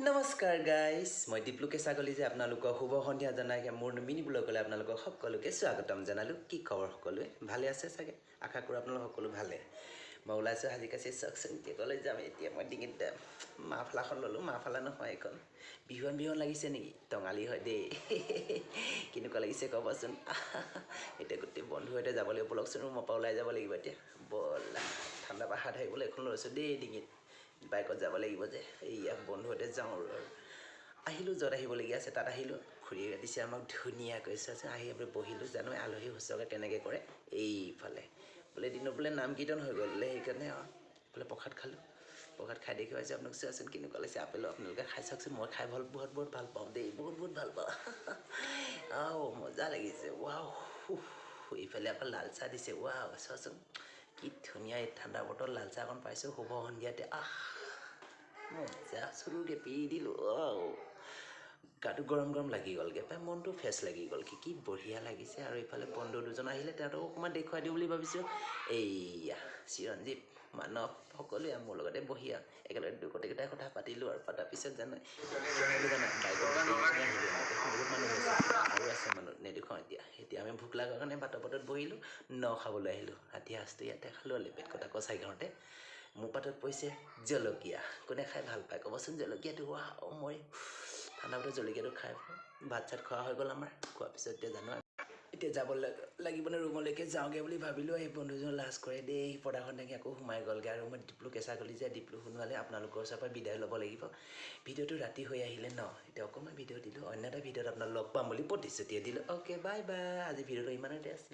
নমস্কাৰ গাইজ, মই দীপলোকে ছাগলী যে আপোনালোকক শুভ সন্ধিয়া জনাই মোৰ মিনি ব্লগলৈ আপোনালোকক সকলোকে স্বাগতম জনালোঁ। কি খবৰ সকলোৱে, ভালে আছে চাগে? আশা কৰোঁ আপোনালোক সকলো ভালে। মই ওলাইছোঁ সাজি কাচি, চাওকচোন এতিয়া ক'লৈ যাম। এতিয়া মই ডিঙিত মাফলাখন ল'লোঁ, মাফলা নহয় এইখন, বিহুৱান বিহুৱান লাগিছে নেকি? টঙালি হয় দেই, কেনেকুৱা লাগিছে ক'বচোন। এতিয়া গোটেই বন্ধু সৈতে যাব লাগিব, ব'লকচোন ৰুমৰ পৰা ওলাই যাব লাগিব এতিয়া। ব'লা, ঠাণ্ডা পৰা হাত সাৰিবলৈ এইখন লৈছোঁ দেই ডিঙিত, বাইকত যাব লাগিব যে। এইয়া বন্ধুহঁতে যাওঁ আৰু আহিলোঁ য'ত আহিবলগীয়া আছে তাত আহিলোঁ। খুৰীয়ে দিছে আমাক ধুনীয়াকৈ, চাচোন আহি আপুনি বহিলোঁ। জানো আলহী শুশ্ৰূষা কেনেকৈ কৰে। এইফালে বোলে দিনত বোলে নাম কীৰ্তন হৈ গ'ল বোলে, সেইকাৰণে আৰু বোলে প্ৰসাদ খালোঁ। প্ৰসাদ খাই দেখুৱাইছোঁ আপোনাক, চোৱাচোন কেনেকুৱা লাগিছে আপেলো। আপোনালোকে খাই চাওকচোন, মই খাই ভাল বহুত বহুত ভাল পাওঁ দেই, বহুত বহুত ভাল পাওঁ। আও মজা লাগিছে, ৱাও। এইফালে আকৌ লাল চাহ দিছে, ৱাও চোৱাচোন কি ধুনীয়া এই ঠাণ্ডা বতৰত লাল চাহ অকণ পাইছোঁ শুভ সন্ধিয়াতে। আহ মজা, চুৰুকে পি দিলোঁ। আও গাটো গৰম গৰম লাগি গ'লগৈ পাই, মনটো ফ্ৰেছ লাগি গ'ল, কি কি বঢ়িয়া লাগিছে। আৰু এইফালে বন্ধু দুজন আহিলে, তেওঁলোকক অকণমান দেখুৱাই দিওঁ বুলি ভাবিছোঁ। এইয়া চিৰঞ্জীৱ, মানৱ সকলোৱে মোৰ লগতে বহি আৰু একেলগে গোটেইকেইটাই কথা পাতিলোঁ। আৰু পতাৰ পিছত জানো জানা বাইকত আহিলোঁ, এনেকৈ বহুত মানুহ হৈছে আৰু আছে মানুহ নেদেখুৱাওঁ এতিয়া। এতিয়া আমি ভোক লগাৰ কাৰণে বাটৰ পথত বহিলোঁ, ন খাবলৈ আহিলোঁ। ৰাতি সাঁজটো ইয়াতে খালোঁ, লেপেট কটা কচাই গাঁৱতে। মোৰ পাতত পৰিছে জলকীয়া, কোনে খাই ভাল পায় ক'বচোন জলকীয়াটো। ৱাও মই ঠাণ্ডা বতৰত জলকীয়াটো খাই ভাত চাত খোৱা হৈ গ'ল আমাৰ। খোৱাৰ পিছত এতিয়া জানো এতিয়া যাব লাগিবনে ৰুমলৈকে যাওঁগৈ বুলি ভাবিলোঁ। এই বন্ধুজন লাজ কৰে দেই, পৰ্দাখন থাকি আকৌ সোমাই গ'লগৈ। আৰু মই দীপলু কেঁচা কলি যে দীপলু সোণোৱালে আপোনালোকৰ ওচৰৰ পৰা বিদায় ল'ব লাগিব। ভিডিঅ'টো ৰাতি হৈ আহিলে ন, এতিয়া অকণমান ভিডিঅ' দিলোঁ, অন্য এটা ভিডিঅ'ত আপোনাক লগ পাম বুলি প্ৰতিশ্ৰুতিয়ে দিলোঁ। Okay, bye bye. আজি ভিডিঅ'টো ইমানতে আছিল।